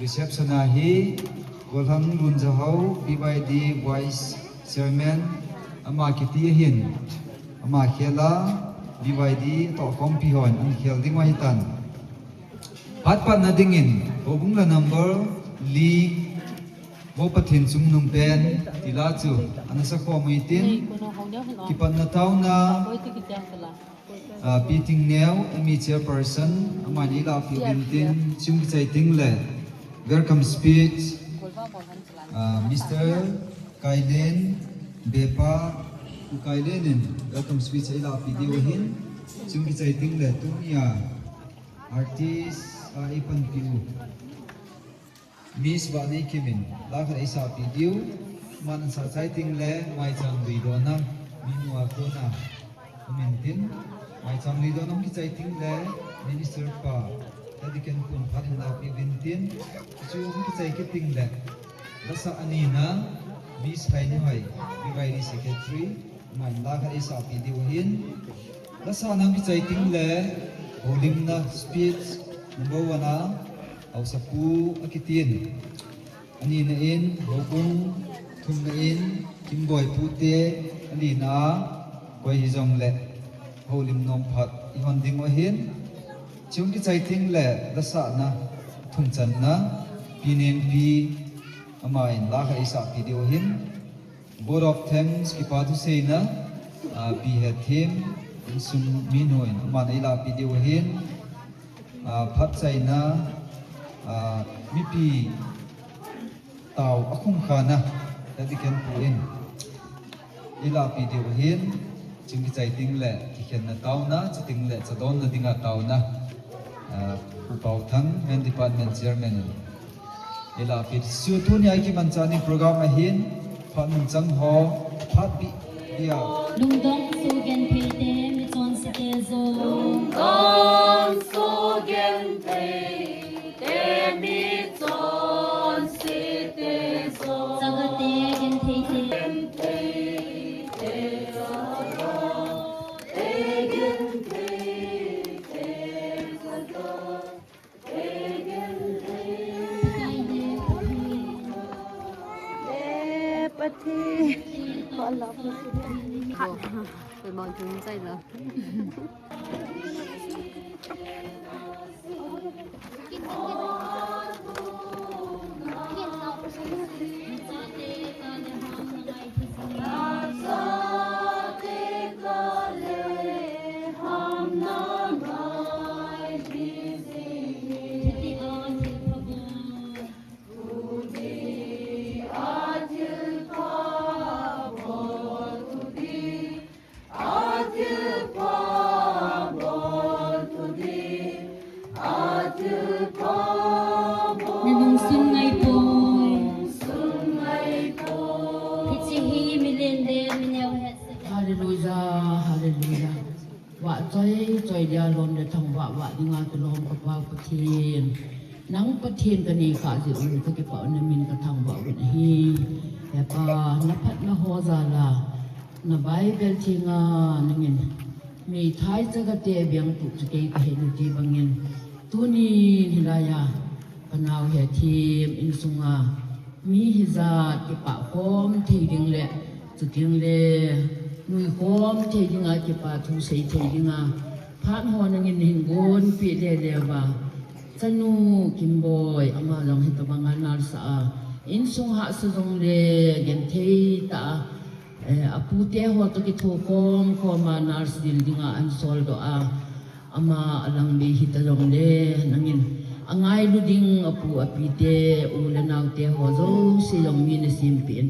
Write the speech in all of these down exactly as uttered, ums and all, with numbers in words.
Reception a hi Kolhang Lunjahao, B Y D Vice Chairman, ama kiti ahin, ama khel a, B Y D tohkhompi hon ahin khel ding u ahitan. Phat patna dingin, houbung la number li, Vo Pathen Chungnung Pen, ti la chu ana sakhom u hitin, kipatna taona, Ah, Pi Tingneo, M E chairperson, aman eilahpeh uvin tin, chun kichai teng le welcome speech, ah, Mister Kailen, Bepa, Pu Kailen in welcome speech eilahpeh diu ahin, chun kichai teng le tunia artist, ah, eipanpi u Miss Vaneikim in la khat eisahpeh diu, aman asah chai teng le maicham luidona, minu a kona um intin, maicham luidona hung kichai teng le Minister pa, Daddy Ken pun phat in lahpeh uvin tin, chu hung kichai kit teng le, lasah anina, Miss Hainihoi, B Y D Secretary, aman la khat eisahpeh diu ahin, lasah na hung kichai teng le, houlimna speech number one a, Haosapu akitin, anina in, houbung, thumna in, Kimboi pute, alina a, koi hijongle, houlim nom phat ihon ding u ahin, chun kichai teng le, lasahna, thum channa, Pi Nempi, aman la khat eisahpeh diu ahin, Vote of thanks, kipa thuseina, ah, Pi Hethem, insung minu in, aman eilahpeh diu ahin, ah, phatchaina, ah, mipi tao akhum khana, Daddy Ken pu in, eilahpeh diu ahin, chun kichai teng le, kikhenna taona, chuteng le, chadonna dinga taona, ah, Pu Paothang, Men Department Chairman in, eilahpeh diu. Tunia ikimanchah ni program ahin, phat mun chang ho, phat bih, bia. Lungdong soh genthei te, michonse te jong. Lungdong soh genthei te, michonse te jong. Chaga te, genthei te. Genthei te jong. Hallelujah, hallelujah. Vah choi choi dia lom le thangvah vah dinga kilom ka Pa Pathen. Nang Pathen kanei kha jeh un kakipah un, namin kathangvah uvin ahi. He Pa, naphatna ho jal a, na Bible theng a nangin, meithai chagate bengtuh chu kei kahin ti bangin, tunin hilai a kanao Hethem insunga mi hijat kipah khom thei ding le, chuteng le nuikhom thei dinga, kipa thu sei thei dinga, phat ho nangin nahin gonpeh lele uva, chanu Kimboi, ama jong hitobanga nalsah a, insung hahsa jongle genthei tah a, eh, apute ho toh kithokhom khom a, nurse dil dinga ahin soldoh a, ama alang bei hita jongle, nangin angailu ding apu apite, u le naote ho jouse jong mi nasempeh in,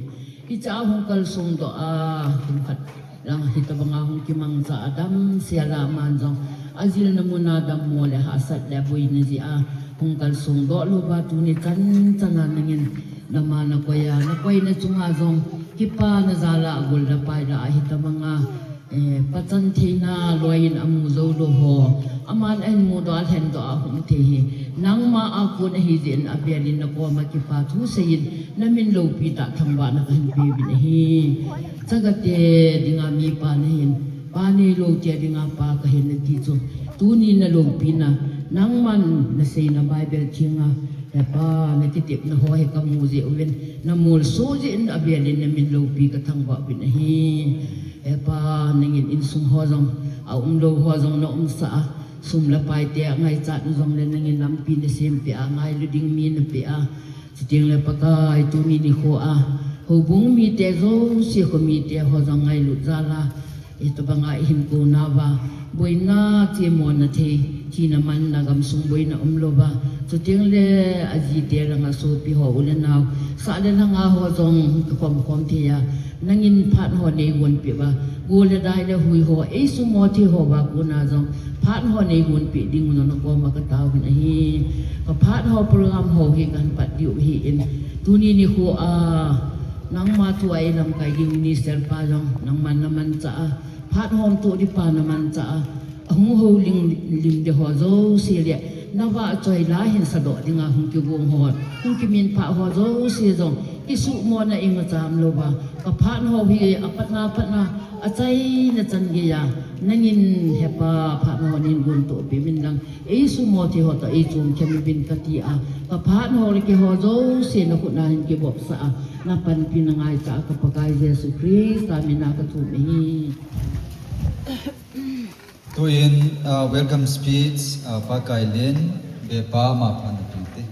hiche a hung kalsong doh a, kum khat lang hitobanga hung kimangcha a damsel a, aman jong ajilna mun a dammo le hahsat le boina jeh a hung kalsong doh louva, tuni chan chan a nangin nama nakoi a, nakoina chunga jong kipana jal a agol le pai lah a hitobanga, eh, pachan theina loiyin amu joulou ho, aman ahin mudoh a, alhendoh a ahung thei hi nangma a kon ahi jeh in, avel in nakoma kipa thu seiyin, namin loupi tah thangvahna kahin peuvin ahi. Chagate dinga mipa nahin, Pa neilou tia dinga pa kahin nati chu. Tuni naloupina, nangman naseina Bible thenga, he Pa, nakitepna ho hi kamu jeh uvin, namolso jeh in avelin namin loupi kathangvah uvin ahi. He Pa, nangin insung ho jong, aumlou ho jong naumsah a, sum le paite angaichat na jongle nangin lampi nasempeh a, ngailu ding mi napeh a, Chuteng le Pakai tuni nikho a, houbung mite jouse, kho mite ho jong ngailut jal a, hitobanga ihin kou nauva, boina chemona thei, thina manna gamsung boina umlouva, chuteng le ajite langa sopi ho u le nao, sah le lhanga ho jong kikhom khom thei a, nangin phat ho neigonpeh uva, go le dai le hui ho, eisumo thei houva kona jong, phat ho neigonpeh ding u jong nakoma kataovin ahi. Kaphat ho program ho hi kahin pat diu ahin. Tuni nikho a, nangma thua ilamkai ding minister pa jong, nangman namanchah a. Phat hom toh ding pa namanchah a. Ahung houlim, lim ding ho jouse le, navahchoi la hin sadoh dinga hung kigong ho, hung kiminphah ho jouse jong, isuhmona imacha umlouva, kaphat ho hi apatna patna, achaina chan geiya, nangin he Pa phat ho neigontoh peh uvin lang, eisumo thei ho toh eichom khen uvin kati a, kaphat ho le keiho jouse nakhut a hin kivopsah a, napanpina ngaichat a ka Pakai Jesu Christa mina kathum ahi. Tuin, uh, welcome speech, uh, Pa Kailin, Bepa ma phan pinte.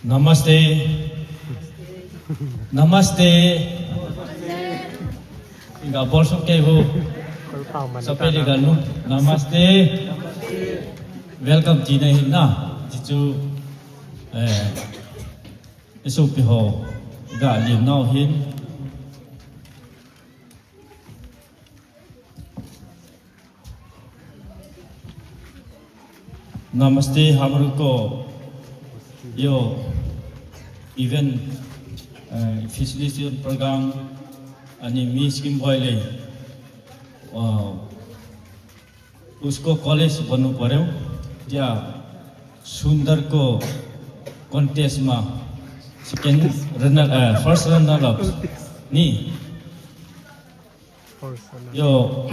Namaste. Namaste. Inga bolso ke hu. Sapeli ganu. Namaste. Welcome tina hin na. Tichu, eh, isopi ho. Ga lim nau hin. Namaste, hamruko. Yo, event, eh, facilitation program, ani Miss Kimboi le, uh, usko college banu pareo, dia sundar ko contest ma second runner, eh, first runner up ni. Yo,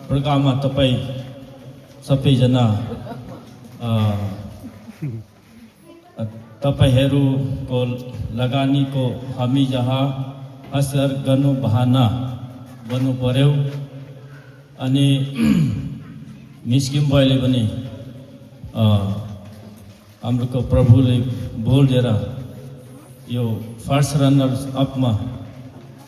program a tapai, sapai jana, ah, tapai heru ko lagani ko hami jaha, asar ganu bahana, banu pareo, ani Miss Kimboi le bani, ah, Amriko Prabhu le bol dera. Yo, first runner up ma.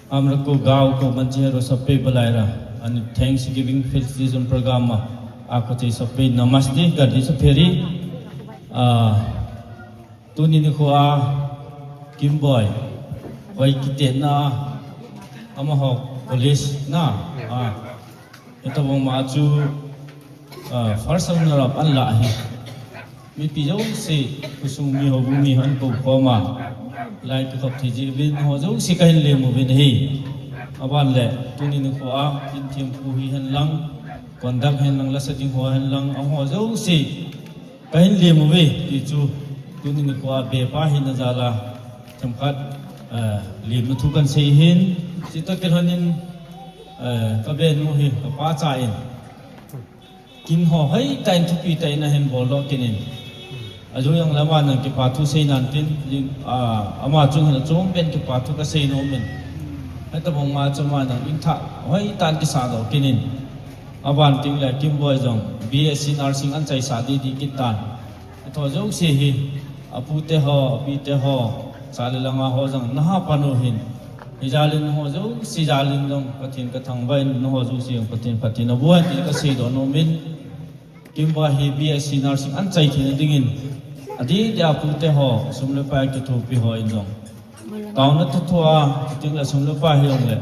Amriko gao ko manchero sape balaira. And Thanksgiving felicitation program ma. Ako te sape namaste gadi saperi. Ah, tuni nikho a Kimboi. Hoi kite na amaho police na. Ah. Hitobang ma chu, ah, first runner up anla hi. Mipi jouse, khosung mi houbung mi hon kou khoma. Lai kikhop thei jeh uvin ho jouse kahin lem uvin ahi. Aban le, tuni nikho a, kin thempu hi hen lang, conduct hen lang, lasa ding ho hen lang, amaho jouse. Kahin lem uve, ti chu, tuni nikho a Bepa hina jal a, themkhat, eh, lemna thu kahin sei hin, chutoh kilhon in, eh, kabenu hi, kapa cha in. Kin ho hoitah in thupi tah in ahin bol doh kit in. Ajou jong le ama nang kipa thu sei nan tin, jing, ah, ama chung hin achom pen kipa thu kasei nom in. Hitobang ma chu ama nang in thah hoitah in kisah doh kit in. Aban teng le Kimboi jong B S C nursing ahin chaisah didi kit tan. Hitho jouse hi, apute ho, apite ho, cha le langa ho jong naha pan u hin. Hijal in ho jouse jal in jong Pathen kathangvah in, nangho jouse jong Pathen phatthei naboh hen ti kasei doh nom in. Kimboi hi B S C nursing ahin chai theina dingin. Adeh dia apute ho, sum le pai kithopi ho in jong. Taona thotho a, chuteng le sum le pai hijongle.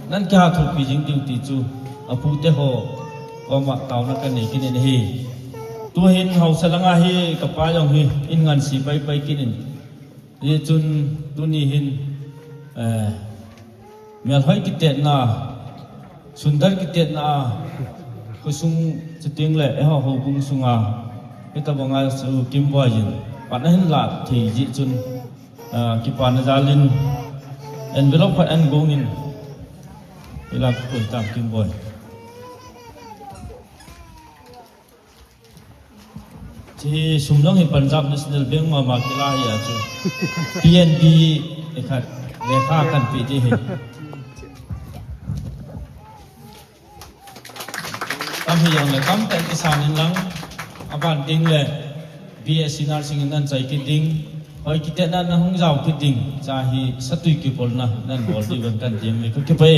Nang kiha thopi jing ding ti chu, apute ho, koma taona kanei kit in ahi. Tuhin haosa langa hi, kapa jong hi, in ngansi pai pai kit in. Hichun, tuni hin, eh, melhoi kitetna, Sundar kitetna a, khosung chuteng le eiho houbung sunga, hitabanga chu Kimboi in pan ahin la thei jeh chun, ah, kipana jalin envelope khat ahin gongin, ila koi tam Kimboi. Hiche sum jong hi Punjab National Bank mama kila hi a chu. P N B hi khat lekha kan pe ding ahi. Tam hijongle tamtah in kisan in lang, aban ding le B S C nursing in nan chai kit ding, hoi kitetna na hung jao kit ding, cha hi satui kibolna nan bol diuvin kan tem e, kakipah e.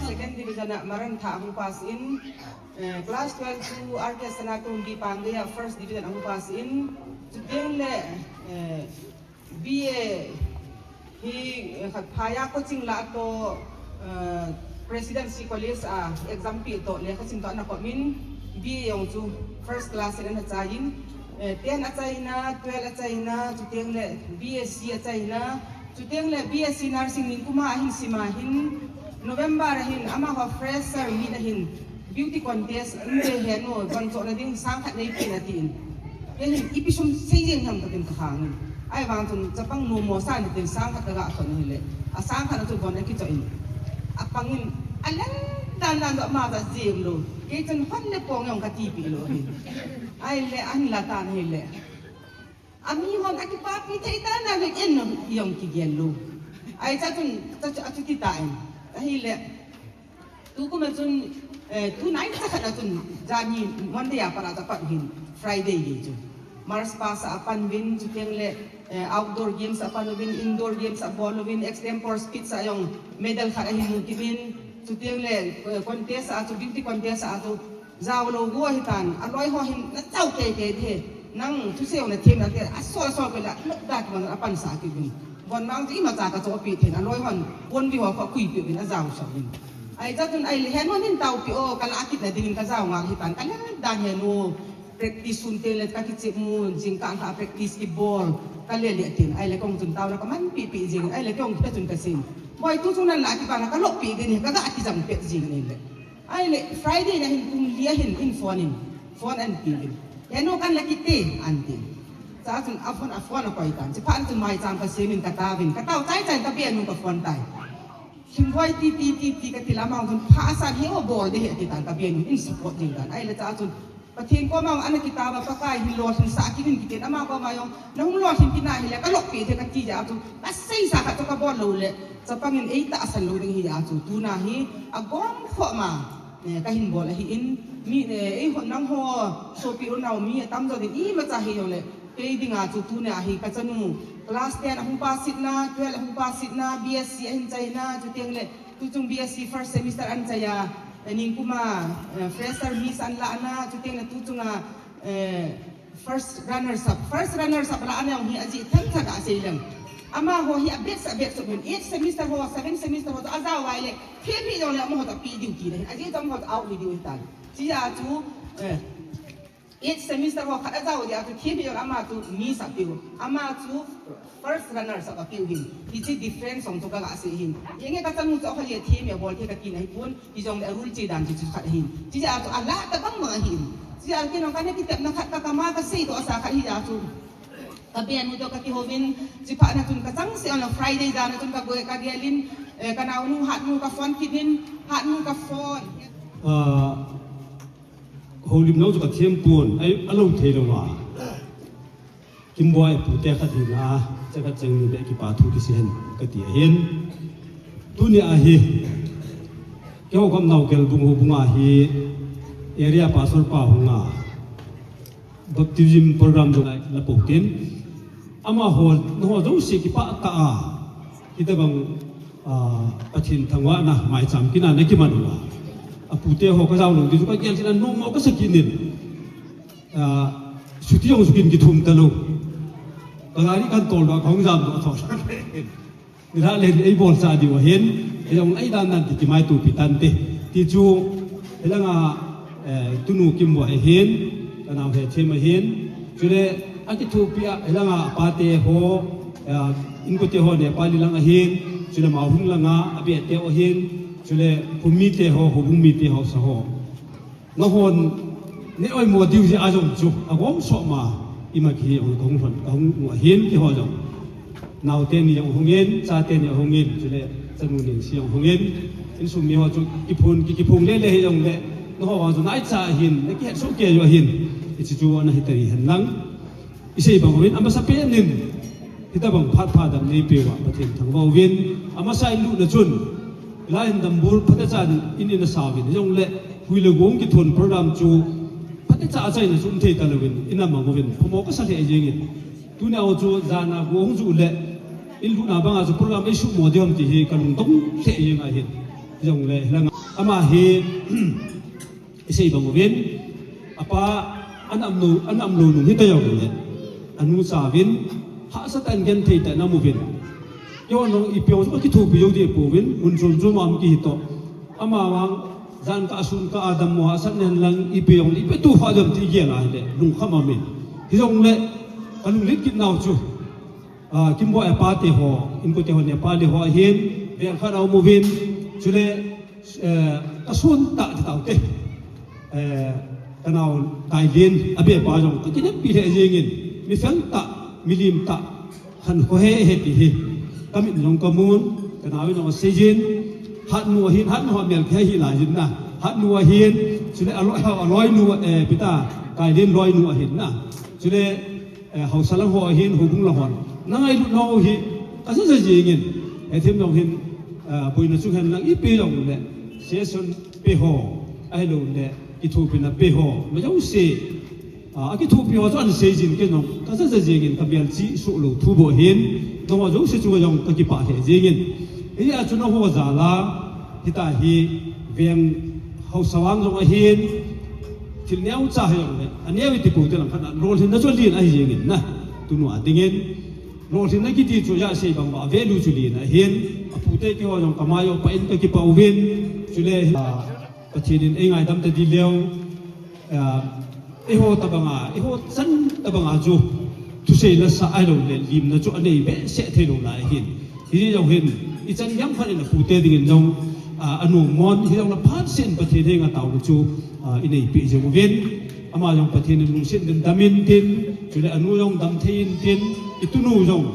Second division a Maran Thah ahung pass in, eh, class twelve chu R K Sanatombi Pangei a first division ahung pass in, chuteng le, eh, B A Hi, eh, khat phaya coaching la to, eh, Presidency College a exam pe to lekha sim to ana komin, B A jong chu first class in ana chaiyin, eh, ten achaina, twelve achaina, chuteng le B S C achaina, chuteng le B S C nursing ningkuma ahin sima hin, November ahin amaho fresher meet ahin, beauty contest, um, te henu, van chohna ding sang khat neipe in atin. Kei hin ipi sum sei jeng ham katin kakhangin. Ahivang chun chapang nomo sa natin sang khat kaga thon hile. A sang khat a chu von akichoh in. Apangin, alan dan dan doh ama ja jeng lou. Kei chun hon le pong jong katipi lou hin. Ahile, ahin la tan hile. Ami hon akipapi thei dan dan le en jong kigel lou. Ahi cha chun, cha chu, achuti tan. Ahile. Tukum a chun, eh, tunai cha khat a chun, jani Monday a pat a cha pat hin, Friday gei chu. March past a pan uvin, chuteng le, eh, outdoor games a pan uvin, indoor games a bol uvin, extempore speech a jong medal khat ahin mu kit uvin, chuteng le, eh, contest a chu, beauty contest a chu, jao lou go ahitan, aloi ho hin, na jao teitei the, nang thusei na them na te, asol asol ko la, lop da ki man a pan sa kit uvin. Von mang chu imacha kachohpeh thei in, aloi hon, von bi ho kho kuipeh uvin, ajao sah uvin. Ahi cha chun ahile, henu nin taopi o, kala kit na dingin kajao ngal hitan, kala dan henu, practice sun te le kakichep mun, jingkah kha practice kibol, kale le tin, ahile kong chun taona kaman pipi jing, ahile kong kita chun kasin. Boi tu chun nan la kipa na kalop pi din, kaga kijam pet jing ni le. Ahile, Friday na hin pung li a hin in phone in. Phone ahin pe uvin. Henu kan la kit te, ahin ti. Cha chun a phone, a phone akoi tan. Chuphat chun maicham kasem in kataovin. Katao chai chai in kabe nu ka phone tai. Himboi ti, ti, ti, ti kati le ama chun pha asan hi o bol de hi ati tan kabe nu in support ding tan. Ahile cha chun Pathen koma ana kitao a Pakai hin lolhin sah kit in kiti in ama koma jong nahung lolhin kit na hile kalop pi de kati jeh a chu kasei sa khat chu kabol lou le chapang in eitahsan lou ding hi a chu tuna hi agom kho ma. Eh, kahin bol ahin, mi, eh, eihon nangho, sopi unau mi, atamjo din, imacha hijongle, kei dinga chu tunia hi kachanu, class ten ahung pass in, twelve ahung pass in, B S C ahin chai in, chuteng le, tuchung B S C first semester ahin chai a, eh, ningkuma, eh, fresher miss ahin la in, chuteng le tuchunga, eh, First runners up, first runners up lah ana jong hi ajeh themcha kasei leng. Amaho hi a batch a batch sop hin, eight semester ho, seven semester ho chu ajao uva ahile, them hih jongle amaho chu ape diu ti ahin. Ajeh chu amaho chu out hi diu ahitan. Hijeh a chu, eh, eight semester ho khat ajao jeh a chu them hih jongle ama chu miss ape u. Ama chu first runners up ape u ahin. Hiche difference jong chu kaga sei ahin. Henge kachanu chu ahoi e them e abol thei kati na hipon. Hijongle a rule che dan chu chu khat ahin. Chijeh a chu alah tobang bang ahin. Chijeh a kei jong kana kitepna khat ka kama kasei doh asa khat hijeh a chu. Kabe nu toh kakihouvin, chuphat na chun kachangseh a Friday dan a chun kagoi kagel in, eh, kanaonu Hatnu ka phone kit in, Hatnu ka phone. Ah, houlim lou chu kathem pon, ai, alou thei lou a. Kimboi pute khat hina, cha khat cheng ni beh kipa thu kisei hen kati ahin. Tunia hi, keiho gam nau Kelbung houbung a hi, area pastor pa hung a, baptism program jong la pou tin. Amaho, nangho jouse kipah tah a, hitabang, ah, Pathen thangvahna, maicham kit na nakiman uva. Apute ho kajao lou ding chu kagel kit a, nommo kasa kit in. Ah, chuti jong chu kin kithum talou. Ka gari kan tol doh, kahung jam doh thou. Nilhah le eibolsah diu ahin, eiho eidan dan ti kimaitopi tante. Ti chu, hilanga, eh, tunu Kimboi ahin, kanao Hethem ahin, chule akithopi a, hilanga apate ho, eh, inkote ho Nepali lang ahin, chule Mauhung langa, abeh te ho ahin, chule Phumi te ho, houbung mite ho, sa ho. Nahon, nei oimo diu jeh a jong chu, agom soh ma, ima kihi jong kahung lhon, kahung mu ahin keiho jong. Naote ni jong hungin, chate ni hungin, chule chanu ni si jong hungin, insung miho chu kiphong, ki, kiphong lele hijongle, nangho vang chu naicha ahin, nakihet soh kei u ahin, hiche chu ana hi tari hen lang. Isei bang uvin, amasapen in, hitabang phat pha dam neipeh uva, Pathen thangvah uvin, amasa in lutna chun, hilai hin dambur phatecha in, in ina sa uvin, hijongle, hui le gong kithon program chu, phatecha achaina chu um thei talouvin, ina mang uvin, phamo kasa lheh jengin. Tunia ho chu, jan a go hung ju le, in lutna banga chu program eisuhmo diu ham ti hi, kalungdong lheh jeng ahin. Hijongle, hilanga, ama hi, Isei bang uvin, apa ana umlou, ana umlou nung hita jongle, anu cha uvin, hahsatah in genthei tah in aum uvin. Keiho jong ipi jong chu akithopi jou deh pouvin, mun chom chom a um kihi toh. Amavang, jan kah a sun kah a dammo hahsatna hen lang, ipi jong le ipi tu pha jom ti gel a hile, lungkham aum in. Hijongle, kalunglet kit nau chu, ah, Kimboi a pa te ho, inkote ho, ne pa le ho ahin, veng khat a um uvin, chule, eh, kason tah ti taute. Eh, kanao Kailin, abe pa jong, kakineppi lheh jengin, mi fel tah, mi lim tah, khankho hehe ti hi. Kamit jong kamun, kanao in jong asei jin, Hatnu ahin, Hatnu ha mel khe hi lai jin na. Hatnu ahin, chule aloi, aloinu, eh, ipi ta, Kailin loinu ahin na. Chule, eh, haosa lang ho ahin, houbung lang hon. Na ngailut nau hi, kajaja jengin. Hethem jong hin, eh, boina chung hen lang ipi jong le. Session pe ho, ahilou le, kithopina pe ho. Majouse, ah, akithopi ho chu ahin sei jin ken jong. Kajaja jengin kamelchih soh lou thu bou ahin. Nangho jouse chunga jong kakipah lheh jengin. Hia chu nangho jal a, hitia hi veng haosa vang jong ahin. Thil neocha hi jong le. Aneo iti pou te lang khat a. Lolhinna chu len ahi jengin na. Tunu a dingin. Lolhinna kiti chu ijat sei bang uva value chu len ahin, apute keiho jong kamai uva pah in kakipah uvin, chule, ah, Pathen in eingaidam ta ding leu, ah, eiho tabanga, eiho chan tabanga chu thusei la sa ahilou le limna chu anei behseh thei lou lai ahin. Hijeh jong hin, ichan geiya khat in apute dingin jong, ah, anom mon, hijongle phat seh in Pathen henga taona chu, ah, inei peh jeng uvin. Ama jong Pathen in lungset in dam intin, chule anu jong dam thei intin, itunu jong,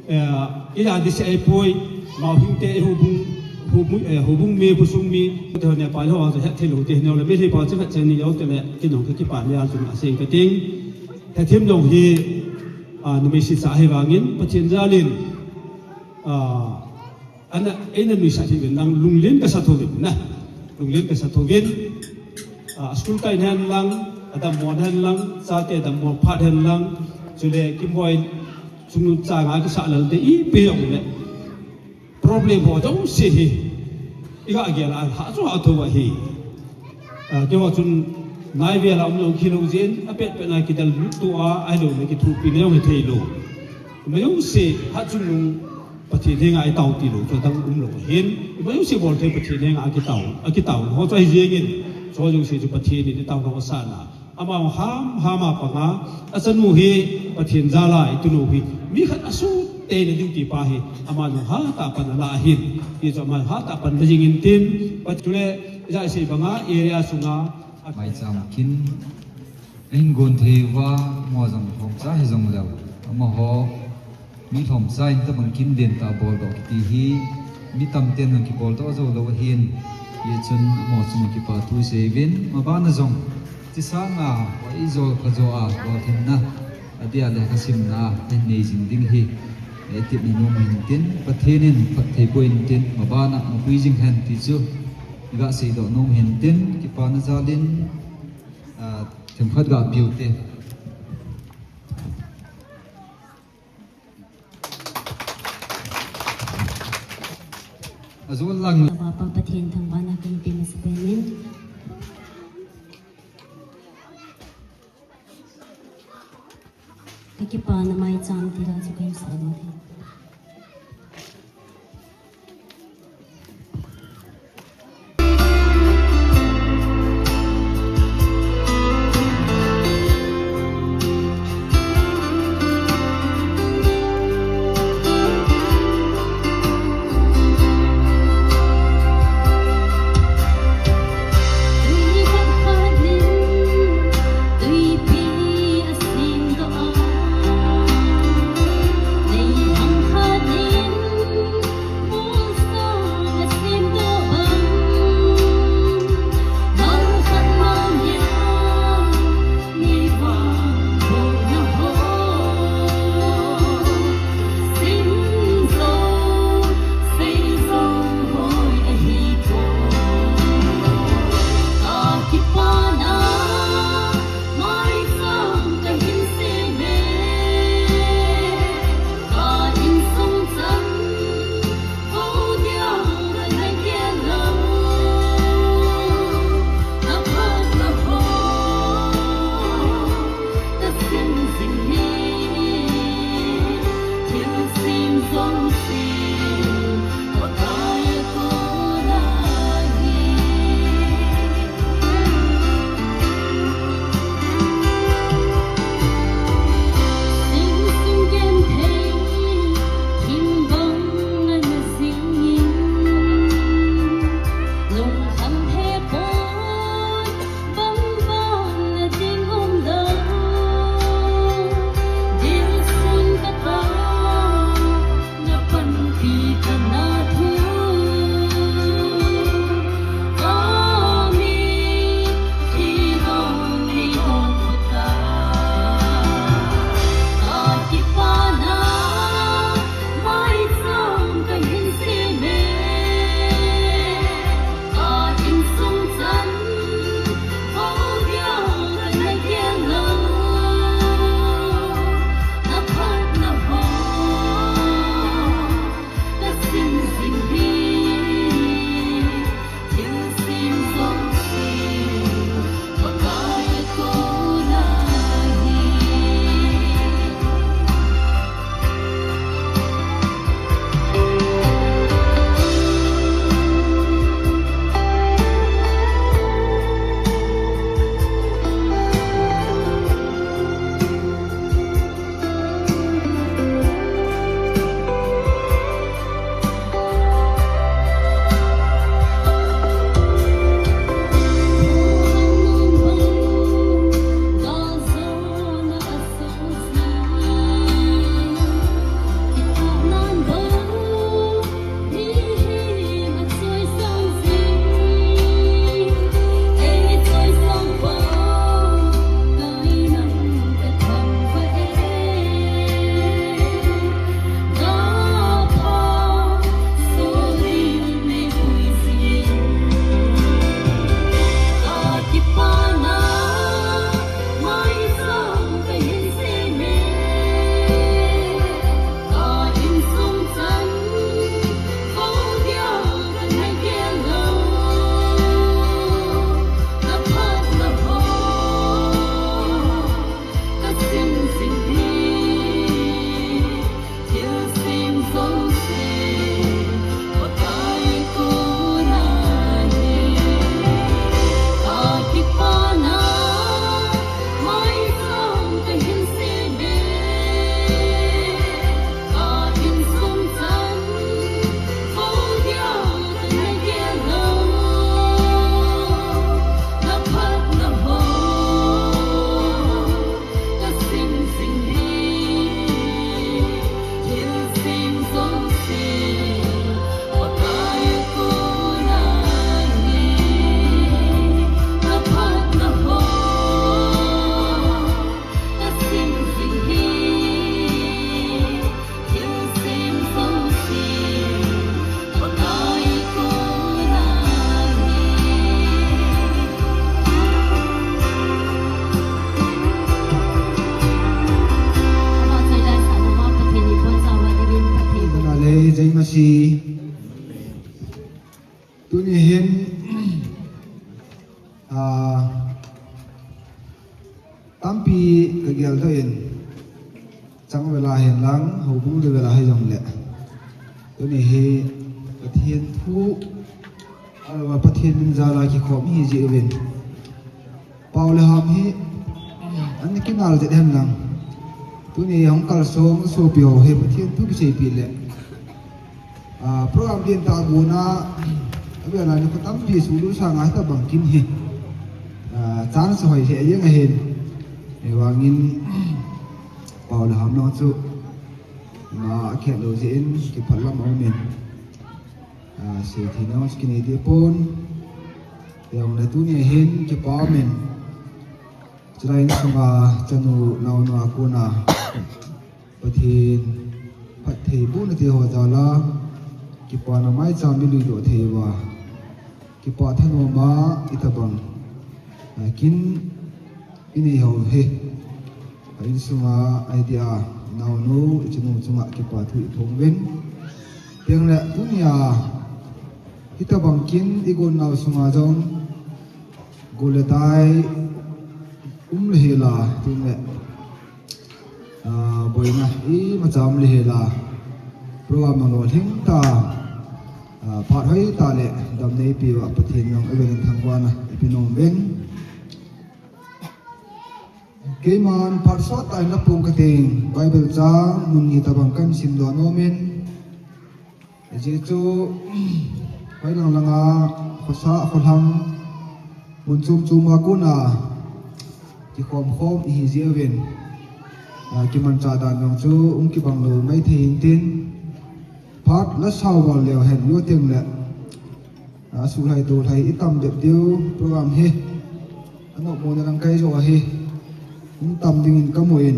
eh, ija ding seh ahipoi, Mauhing te, houbung, houbung, eh, houbung mi, khosung mi, te ho Nepal ho, hetthei lou te, hinole, mi hi pa chu khat cheng ni jou te le, ken jong kakipah lheh a chun asei kating. Hethem jong hi, ah, numei sisa ahi vangin, Pathen jal in, ah, Ana, eina nuisat hih uvin lang lunglen kasa thouvin na. Lunglen kasa thouvin. Ah, school kai hen lang, adammo hen lang, chate dammo phat hen lang, chule Kimboi chungchang a kisah lal te ipi jong le. Problem ho jouse hi. Iga gel a ha chu ha thou ahi. Ah, keiho chun naivel a um jong kilou jin, apet pet na kidel lut tua, ahilou le kithopina jong hithei lou. Majouse, ha chun nung Pathen henga itao tilou, chu adang umlou ahin. Majouse bol thei Pathen henga akitao, akitao. Ho chu ahi jengin, chu jouse chu Pathen in itao lou asana. Ama ham, ham a panga, achanu hi Pathen jal a itunu hi. Mi khat asuh tei na duty pa hi, ama jong hatah a pan ala ahin. Hichu ama hatah a pan la jing intin, pa chule, ija isei banga, area sunga, Maicham kin, ahin gon thei uva, amaho jong lhomcha hijong leu. Amaho, mi lhomcha in tabang kin den tah a bol doh kiti hi, mi tamten jong kibol doh jou lou ahin. Hichun amaho chunga kipa thu sei uvin, mabana jong, chesanga, ijol khajo a, lolhinna, adia le khasimna, ahin nei jing ding hi, itep nom u hintin, Pathen in phatthei boh intin, mabana, mapui jing hen ti chu, iga seidoh nom u hintin, kipana jal in, Ah, themkhat ga piu te. Ajol lang. Bapa Pathen thangvahna kahin pe masa pen in. Kakipana maicham tila chu kahin sah doh e. Tuni hin, ah, tampi ka geldoh in, chang vela hin lang, houbung le vela hi jong le. Tuni hi Pathen thu, alou Pathen min jal a kikhom hi jeh uvin. Pau le ham hi, an kinal jet hen lang. Tuni hung kalsong sopi ho hi Pathen thu kiseipeh le. Ah, program din ta guna, a vela ni ko tampi sulu sanga hitabang kin hi. Ah, chance hoi hi a jeng ahin. Ahivangin, pau le ham nong chu. Na a khet lou jeh in, kiphat lam a um in. Ah, sei thei nong chu kinei deh pon. Jong le tuni hin, kipa um in. Chulai insunga chanu naonu a kona Pathen phattheibohna te ho jal a kipana maicham i luidoh thei uva, kipa thanom a itabang, ah, kin i nei ho hi. A insunga idea naonu i chanu chunga kipa thu i phong uvin. Tengle tunia hitabang kin i gon nau sunga jong Gol le dai um le hela, tin le, ah, boina imacha um le hela, program nang lolhing ta, ah, phat hoi ta le dam neipe uva Pathen jong avel in thangvahna ipe nom uvin. Keiman phat sot tah in la pung kating, Bible chang mun ni tabang kahin simdoh nom in. Ajeh chu, hoilang langa, khosa, kholhang, mun chom chom a kona, kikhom khom ihi jeh uvin, ah, kimanchah dan jong chu, hung kibang lou maithei intin, phat la sao val leu hen, jou teng le, ah, asuhlhai tolhai itam bep diu, program hi, anop mona lang kai jo ahi, hung tam dingin kamu in,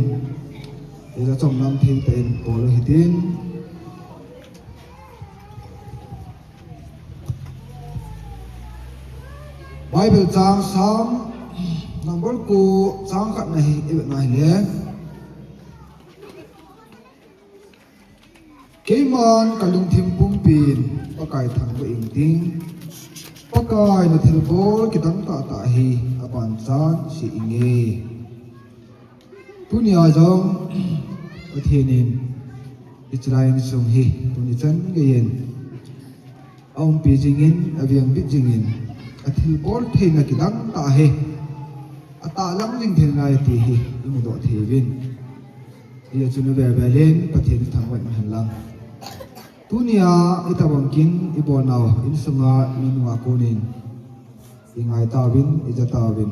ila chomlam thei tah in, bol u hitin. Bible chang Psalm number ko chang khatna hi, i vetna hile. Keiman ka lungthim pumpin Pakai thangvah inting. Pakai na thilbol kidang tahtah hi abanchan sei inge. Tunia jong Pathen in hiche lai insung hi tuni chan geiyin aumpi jingin, avengbit jingin, athilbol theina kidang tah hi atahlang jing thei nalai ti hi imudoh thei uvin. Hijeh chun avel vel in Pathen ithangvah in hen lang. Tunia itobang kin ibolnau insunga nunga konin ingai tauvin, ija tauvin.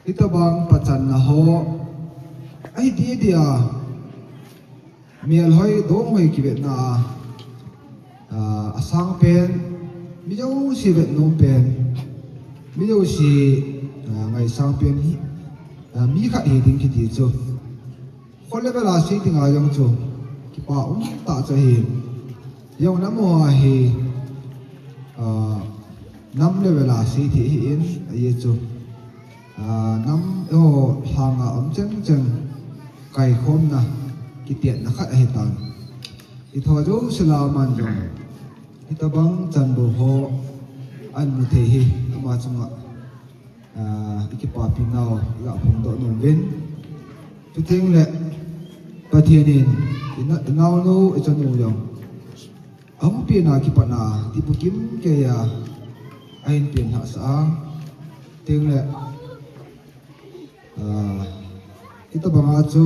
Hitobang pachatna ho, ahi dia dia, melhoi donghoi kivetna a, ah, asang pen, mi jouse vetnom pen, mi jouse, ah, ngaisang pen hi, ah, mi khat hiding kiti chu. Kho le vela sei dinga jong chu kipa umtah chu ahi. Jong namu ahi, ah, nam le vela sei thei ahin, ajeh chu, ah, nam eiho lhanga um cheng cheng kaikhomna, kitetna khat ahitan. Itho jouse lah a aman jong hitobang chanbou ho ahin mu thei hi ama chunga ah, ikipapi nau iga phongdoh nom uvin. Chuteng le Pathen in ina-, inaonu, ichanu jong ahung penna kipatna, ti bukim keiya ahin pen lhahsah a. Chuteng le, ah, hitobanga chu,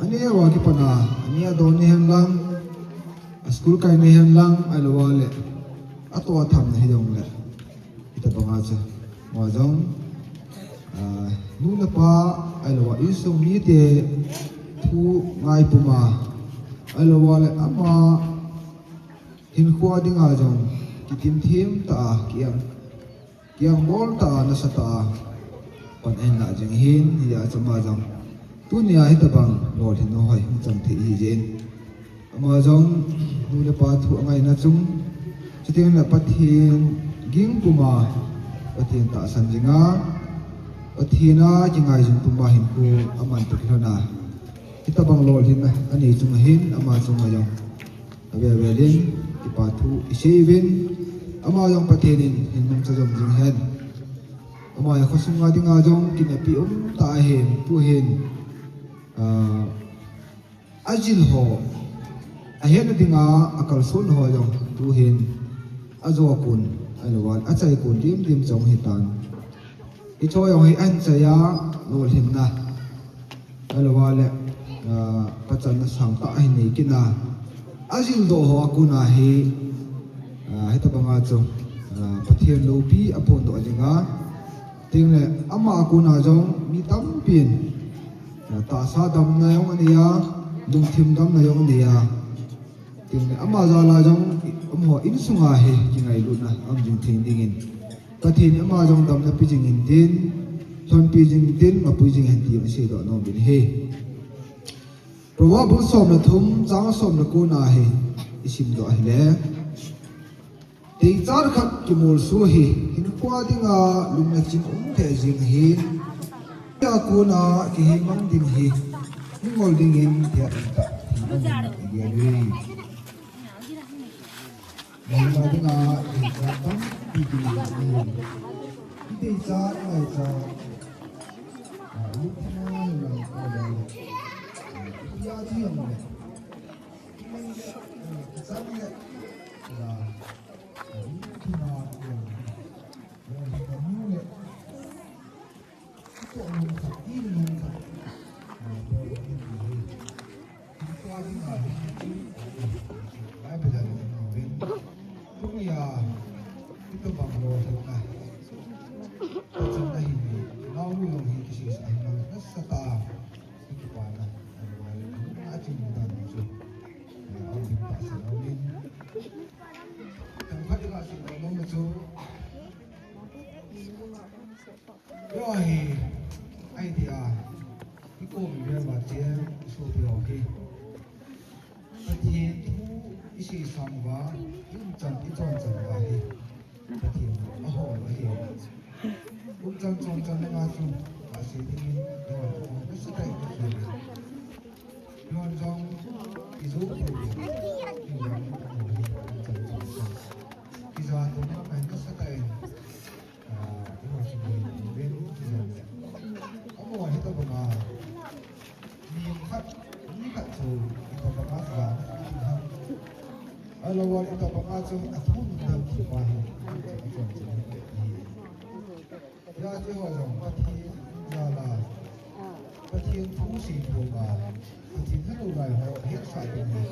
aneo a kipatna, aneo a don ni hen lang, a school kai ni hen lang, ahilouva le, atoh athamna hijongle. Hitobanga chu, ama jong, ah, nu le pa, ahilouva insung mite thu ngai puma, ahilouva le ama hinkho dinga jong kitim thim tah a, kiang, kiang bol tah a, nasatah a pan ahin lah jing ahin, hijeh chun ama jong tunia hitobang lolhinna hoi hung chang thei ahijeh in. Ama jong nu le pa thu angaina chung, chuteng le Pathen ging puma, Pathen tahsan jinga, Pathen a kingaijin puma hinkho aman toh kilhona, hitobang lolhinna anei chunga hin ama chunga jong avel vel in kipa thu isei uvin, Ama jong Pathen in hin nungcha jom jing hen. Ama hi khosung a dinga jong kinepna um tah ahin, tuhin, ah, ajil ho, ahetna dinga akalson ho jong tuhin ajo kun, ahilouleh achai kun dimdim jong hitan. Hiche jong hi ahin chai a, lolhinna, ahilouleh, ah, pachatna sangtah ahin nei kit na. Ajildoh ho a kona hi, ah, hitobanga chu, ah, Pathen loupi aphondoh dinga. Tin le, ama a kona jong mi tampin, ah, tahsa damna jong anei a, lungthim damna jong anei a. Tin le, ama jal a jong, amaho insunga hi kingailutna aum jing thei dingin, Pathen in ama jong damna pe jing intin, lhonpi jing intin, mapui jing hen ti jong iseidoh nom uvin ahi. Proverb bung som le thum, chang som le ko na hi isimdoh ahile, teichat khat kimolso hi hinkho a dinga lungna chin um thei jing ahi. Tia kona kihei mang ding hi mingol dingin tia um tah hi, i gel uve. Ngai ma dinga, i teichat tampi kinei ahi. I teichat, i ngaichat. Ah, i lungthim a, i ngaichat. Ah, i tia chi ang le. I ngaichat le. Ah, i lungthim a, i ngaichat. Ah, i lungthim a, i ngaichat. Yo hi, idea, i kom i vel uva che, i sopi ho hi. Pathen thu i seisang uva, i umchan, i chonchan uva hi Pathen ahol ahi. Umchan chonchan langa chu, asei dingin, i hol, nasatah in ka kile. Lon jong, i jou thei, i jong, i jong, i jong, i jong. I ja tu na, i nasatah in, ah, i ho si ni, i ben, i jong. Amaho hitobanga, mi khat, mi khat chu, hitobanga ja, i ha. Ahilouleh hitobanga chu, a thu nung dam chu pa hi, i jong, i jong, i jong. Hijeh chun ho jong Pathen jal a, Pathen thu seithou a, Pathen helou lai ho hetsah ding hi,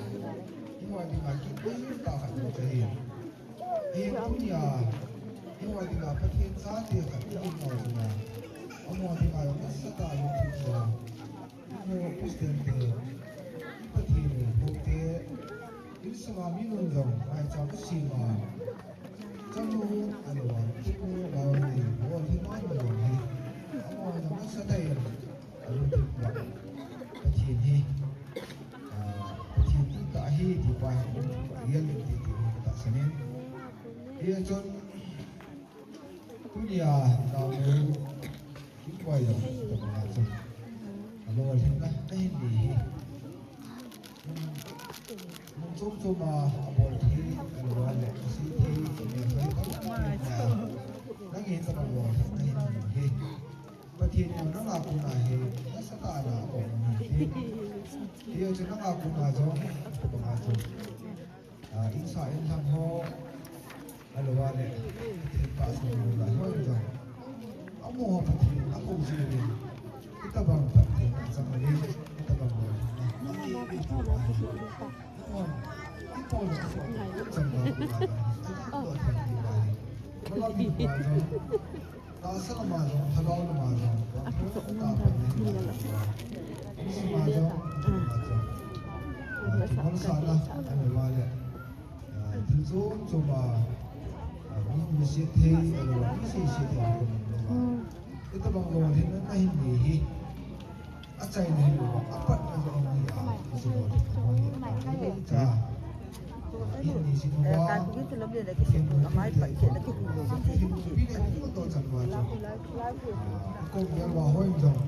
eiho dinga kipah tah khat ahi. Ahin tunia, eiho dinga Pathen chate khat i hina dinga, amaho dinga jong nasatah a lungthim a, eiho Christian te, i Pathen u, houte, insunga mi nun jong, maicham u sema, Chanu, ahilouleh, Tipu, Laoni, Bol, Himan, Bol, hi. Amaho jong nasatah in, alungthim uva, Pathen hi, ah, Pathen dihtah ahi, ti pa hi, real in ti, ti hi, ka tahsan in. Hijeh chun, tunia, Laoni, Kin koi jong, tabang a chu. Alolhinna, nahin nei hi. Mun chom chom a, abol thei, alolhinna, asei thei, nangin tabang lolhinna nahin nei hi. Pathen in nanga kona hi, nasatah a abol nahi. Hijeh chun nanga kona jong, tabang a chu. Ah, insa inlhang ho, ahilouleh, Pathen pahsam lou lai ho jong. Amaho Pathen, akou jing uvin. Hitabang Pathen, achang uvin. Hitabang lou. Amaho, ipo lou, ipo lou, chang lou, lou, lou, lou, lou, lou, lou, lou, Tahsa lama jong, thagau lama jong, vangthu tah pan nei. Insunga jong, insunga jong. Ah, kimalsahna, ahilouleh. Ah, thil chom chom a, ah, mi, mi sih thei, ahilouleh, mi sih sih thei, ahilouleh. Hitabang lolhinna nahin nei hi. Achaina hilou, apatna jong ahi a, ijou hilou, cha. Ini si tu ba, kin tu ti, kin tu pi ne, kin tu chan ba cha. Ko ya ba hoi jong.